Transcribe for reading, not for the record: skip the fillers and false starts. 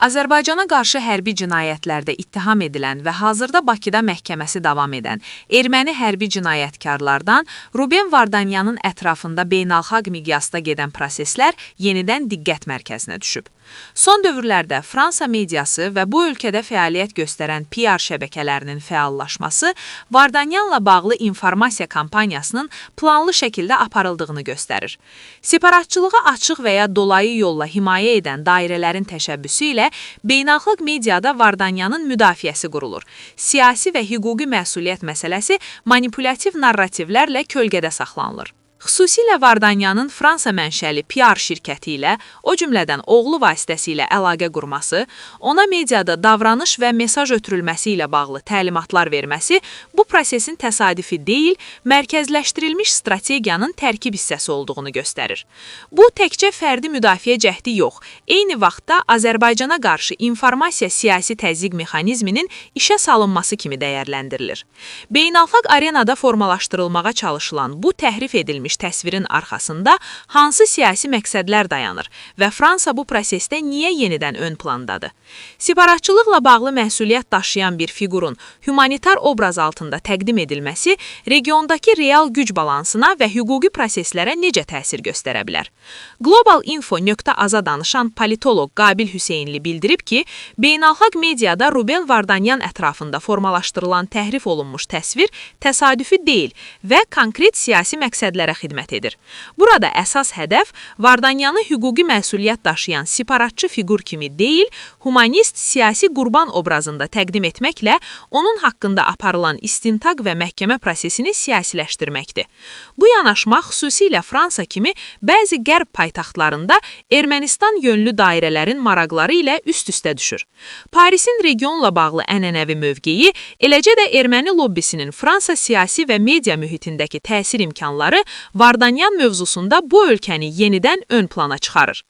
Azərbaycana qarşı hərbi cinayətlərdə ittiham edilən və hazırda Bakıda məhkəməsi davam edən erməni hərbi cinayətkarlardan Ruben Vardanyanın ətrafında beynəlxalq miqyasda gedən proseslər yenidən diqqət mərkəzinə düşüb. Son dövrlərdə Fransa mediası və bu ölkədə fəaliyyət göstərən PR şəbəkələrinin fəallaşması Vardanyanla bağlı informasiya kampaniyasının planlı şəkildə aparıldığını göstərir. Separatçılığı açıq və ya dolayı yolla himayə edən dairələrin təşəbbüsü ilə beynəlxalq mediada Vardanyanın müdafiəsi qurulur. Siyasi və hüquqi məsuliyyət məsələsi manipulyatив narrativlərlə kölgədə saxlanılır. Xüsusilə Vardanyanın Fransa mənşəli PR şirkəti ilə, o cümlədən oğlu vasitəsilə əlaqə qurması, ona mediada davranış və mesaj ötürülməsi ilə bağlı təlimatlar verməsi bu prosesin təsadüfi deyil, mərkəzləşdirilmiş strategiyanın tərkib hissəsi olduğunu göstərir. Bu təkcə fərdi müdafiə cəhdi yox, eyni vaxtda Azərbaycana qarşı informasiya siyasi təzyiq mexanizminin işə salınması kimi dəyərləndirilir. Beynəlxalq arenada formalaşdırılmağa çalışılan bu təhrif edilmiş təsvirin arxasında hansı siyasi məqsədlər dayanır və Fransa bu prosesdə niyə yenidən ön plandadır? Separatçılıqla bağlı məsuliyyət daşıyan bir fiqurun humanitar obraz altında təqdim edilməsi regiondakı real güc balansına və hüquqi proseslərə necə təsir göstərə bilər? Global Info.az-a danışan politoloq Qabil Hüseynli bildirib ki, beynəlxalq mediada Ruben Vardanyan ətrafında formalaşdırılan təhrif olunmuş təsvir təsadüfi deyil və konkret siyasi məqsədlərə xidmət edir. Burada əsas hədəf Vardanyanı hüquqi məsuliyyət daşıyan separatçı fiqur kimi deyil, humanist siyasi qurban obrazında təqdim etməklə onun haqqında aparılan istintaq və məhkəmə prosesini siyasiləşdirməkdir. Bu yanaşma xüsusilə Fransa kimi bəzi qərb paytaxtlarında Ermənistan yönlü dairələrin maraqları ilə üst-üstə düşür. Parisin regionla bağlı ənənəvi mövqeyi, eləcə də erməni lobbisinin Fransa siyasi və media mühitindəki təsir imkanları Vardanyan mövzusunda bu ölkəni yenidən ön plana çıxarır.